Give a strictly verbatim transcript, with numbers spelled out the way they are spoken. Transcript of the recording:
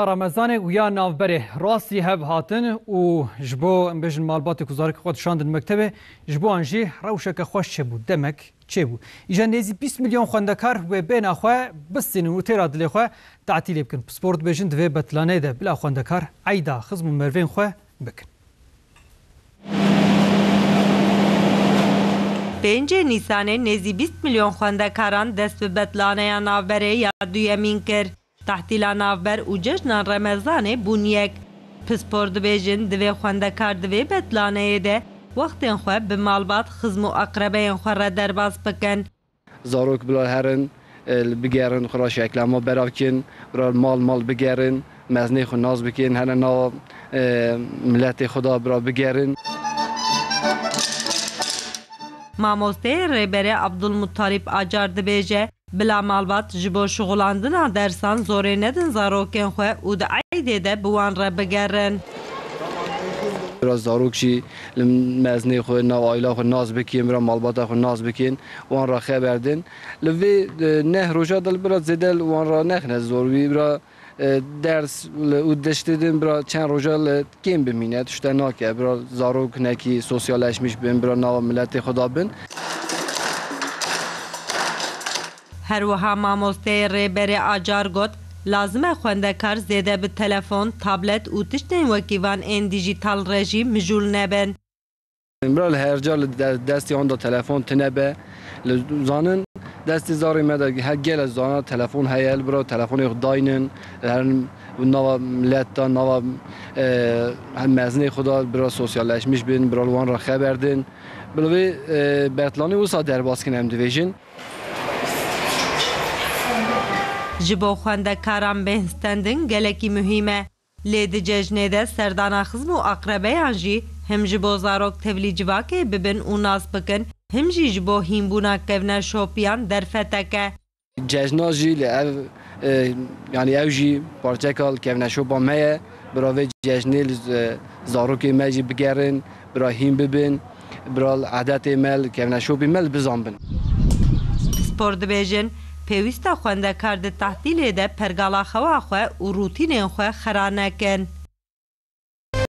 Remezanê û ya navberê rastî hev hatin û ji bo, em bêjin, malbatê ku zarokê xwe dişandin mektebê, ji bo wan jî rewşeke xweş çêbû, demek çêbû. Îja nêzî bîst milyon xwendekar wê bêhna xwe bistînin û têra dilê xwe tatîlê bikin. Pispor dibêjin di vê betlaneyê de bila xwendekar eyda xizm û mervên xwe bikin. Pêncê Nîsanê nêzî bîst milyon xwendekaran dest bi betlaneya navberê ya duyemîn kir. Tehtîla navber û cejna Remezanê bûn yek. Pispor dibêjin, divê xwendekar di vê betlaneyê de wextên xwe bi malbat, xizm û eqrebeyên xwe re derbas bikin. Zarok bila herin, e, li bigerin, xwe re şeklema berav kin, bira mal mal bigerin, mezinê xwe nas bikin, hene nava, e, miletê xwe de bira bigerin. Mamosteyê Rêberê Abdulmuttalîb Acar dibêje, bila malbat ji bo şixulandina dersan zorê nedin zarokên xwe û di eydê de bi wan re bigerin. Bira zarok jî li mezinê xwe, nav aîla xwe nas bikin, bira malbata xwe nas bikin, wan re xeber din. Li vê, e, neh roja de li bira zêde li wan re nexine zor wî, bira, e, ders li, û diştê din bira çend roja li kêm bimîne, tişte nake, bira zarok hinekî sosyalleşmiş bin, bira nava miletê xwe de bin. Her wiha mamosteyê Rêberê Acar got, lazim e xwendekar zêde bi telefon, tablet û tiştên wekî van ên dîjîtal re jî mijûl nebin. Bira li her ca li de-, destê wan de telefon tine be. Li zanin destê zarê me de he gele zana telefon heye, li bira telefonê xwe daynin, her nava milet de, nava, e, hem mezinê xwe de bira sosyalleşmiş bin, bira li wan re xeber din. Bila vê, e, betlanî wisa derbas kin em dibêjin. Ji bo xwendekaran bêhn stendin gelekî muhîm e. Lê di cejnê de serdana xizm û aqrebeyan jî him ji bo zarok tevlî civakê bibin û nas bikin, him jî ji bo hînbûna kevneşopiyan derfetek e. Cejna jî li ev, e, yanî ew jî parçeka li kevneşopa me ye. Bira vê cejnê li, e, zarokê me jî bigerin, bira hîn bibin, bira li edetê me, li kevneşopî me li bizan bin. Pispor dibêjin, pêwîst e xwendekar di tehtîlê de pergala xewa xwe û rûtînên xwe xera nekin.